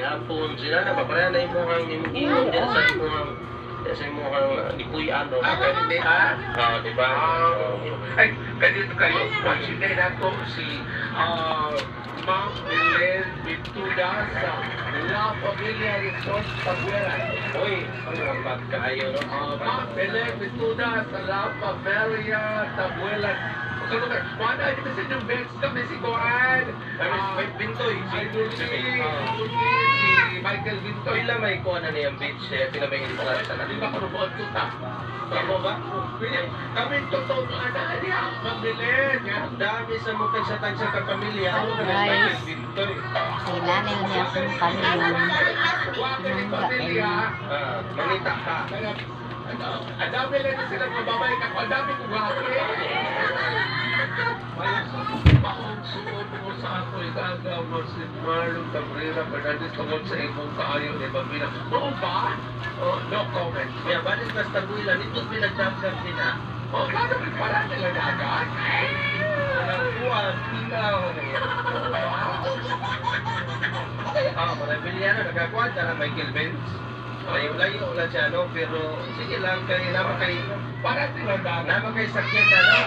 Gihapon sila na ba pareha na imong ingon diya sa imong gipuy-an no. Ah, pwede ah. Ah, di ba? Ah, ay, ganito kayo. Consider nato si Ma'am Belen Ventura sa La Familia Resort Tabueran. Uy, salamat kaayo no. Ma'am Belen Ventura sa La Familia Tabueran. Ano ka? Wala, di ba sa inyong best kami si Kuan? Ay, may Bintoy, si Idol si si Michael Vintoy. Pila may kuha na niyang beach eh, pila may entrance na. Di ba kunubuan ko ta? Ako ba? Kami totoo nga na niya, Ma'am Belen. Ang dami sa mo kay sa tagsa ka pamilya. Ako na Guys. Michael Bintoy. Kailangan niya akong pamilya. Wag ni Mangga pamilya. Ah, mangita ka. Kaya, ano, ang dami lang na silang mababay ako. Ang dami kong gwapo. Maong suot mo sa ako igaga mo si Marlon Cabrera Fernandez tungkol sa imong kaayo ni Babina. Oo ba? Oh, no comment. Kaya balis basta buila nito pinagdagdag din na. Oh, paano may para nila dagat? Nagkuhan, ikaw. Ah, marami na nakakuha ka na Michael Benz. Layo-layo lang siya, no? Pero sige lang, kay nama kay Para nila dagat. nama kay sakit, ano?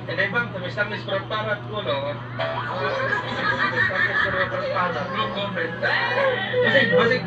And then, bang, tamis-tamis pero parat ko, no? Tamis-tamis pero parat. No comment. Basig, basig.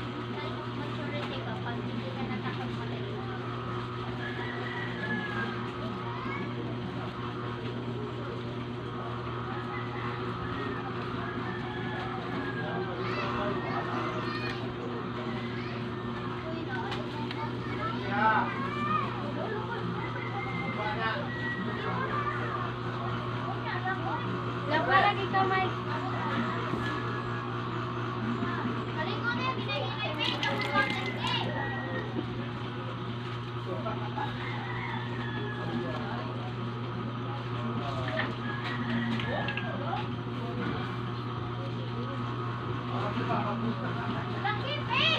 Maturity ka pag hindi ka nakakapag. Lapa lagi ka, Mike. Kalingo na yung ginahingay, Mike. Lakip, eh!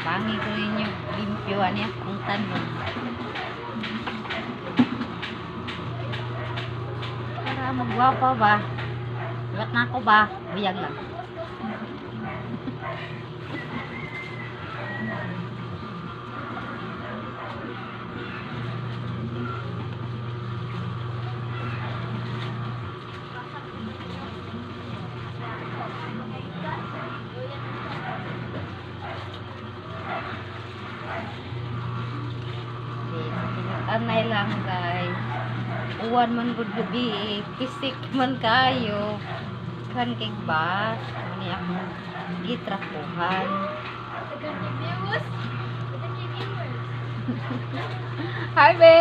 Tabangi ko ninyo limpyo ani akong tanom. Para magwapa ba? Liwat na ako ba? Buyag lang. Anay lang guys. Uwan man gud gabi, eh. Pisik man kayo. Kan kay bas, mani akong gitrapuhan. Viewers. Viewers. Hi be.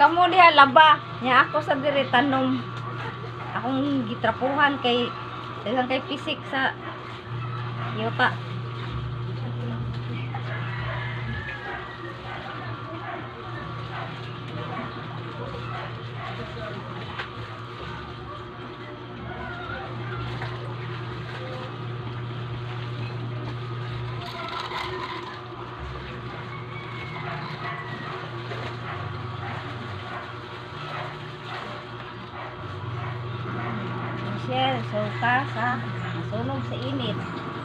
Kamo diha laba. Nya ako sa diri tanom. Akong gitrapuhan kay daghan kay pisik sa yuta. Michelle, so ka sa nasunog sa init.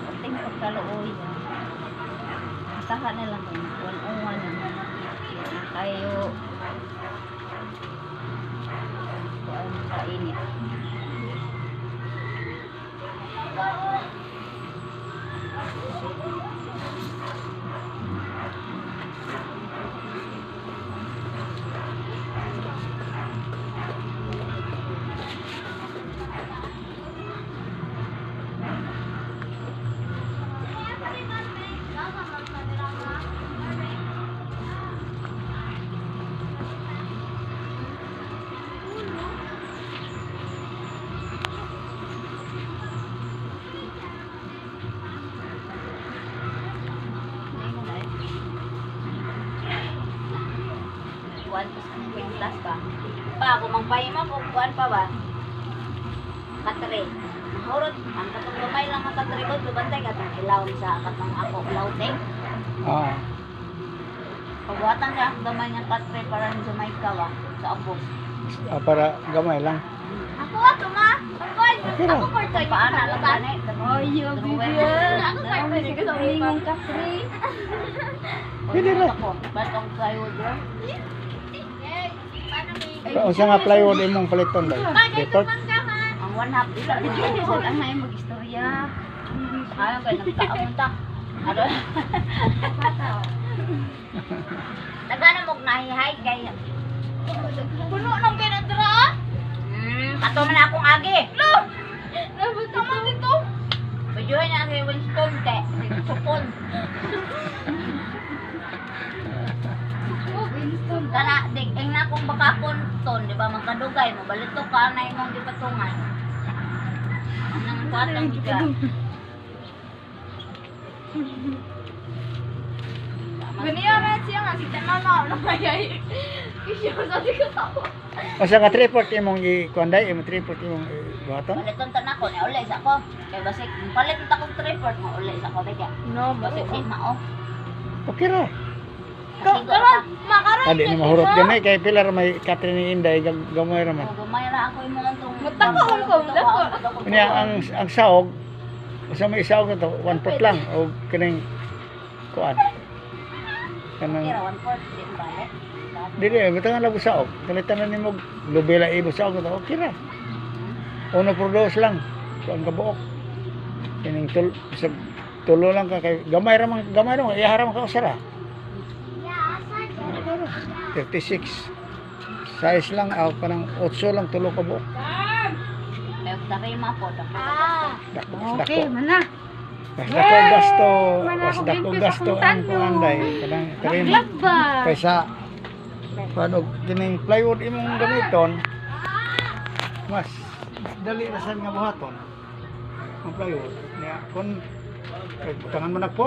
Ating pagkaluoy. Asahan na lang kung uwan-uwan na. Na kayo kuan sa init. Kuan pa sa kwintas ba? Pa, kung magpahima ko, kuan pa ba? Katre. Mahurot, ang katong gamay lang ang katre ko, lubantay katong ilaw sa katong ako lauting. Ah, Pagbuhatan sa akong gamay nga katre para ni Jamaica ba? Sa ubos. Ah, para gamay lang. Ako ako ma. Ako Okay ra. ako for toy. Paana lang gani. Ay, yung Drawer. Ako for toy. Sa ulingong katre. Pwede ra. Ako, batong plywood bro. Paano may Unsa nga plywood imong paliton ba? Report. Ang one half isa. Hindi sa anay mag-istorya. Ayaw kay nagkaamon ta. Ano? Nagana mo nahihay kay Puno ng pinadra. Kato man akong agi. Lo. Tama dito. Videohin na si Winston kay Supon. Winston. Kana dig ing na akong bakakon ton, di ba magkadugay mo balito ka na imong gipatungan. Anang patang siya. Ganiya man siya nga si Tanana na mayay. Kisyo sa di ko tawa. Unsa nga tripod imong i-kuan day, imong tripod imong buhaton? Baliton ta nako ni uli sa ako. Kay basig palit ta kog tripod mo uli sa ako bigya. No, Basig di mao. Okay ra. Karon Karon, makaron. Adi ni mahurot gani kay pila ra may katre ni Inday gamay ra man. Oh, gamay ra ako imong antong. Mutako ko, mutako. Unya ang saog usa may saog na to, one foot lang o kining kuan. Kanang Kira one fourth di balik. dili butangan lang saog. Kalitan na nimo lubila ibo saog na to, okay ra. Uno por dos lang. Kuan ka buok. Kining tul sa tulo lang ka kay gamay ra man gamay ra man iyaha ra man ka usa ra. 36 size lang aw kanang 8 lang tulo ka buok. Kay tarima po dako. Ah. Dako, mas dako. Okay, mana. Mas dako gasto, Mana mas ako dako gimpis gasto akong ang tanong. kuan day kanang tarima. Laglag ba? Kaysa kuan og kining plywood imong gamiton mas dali ra sad nga buhaton ang plywood. Nya kun kay butangan mo nagpo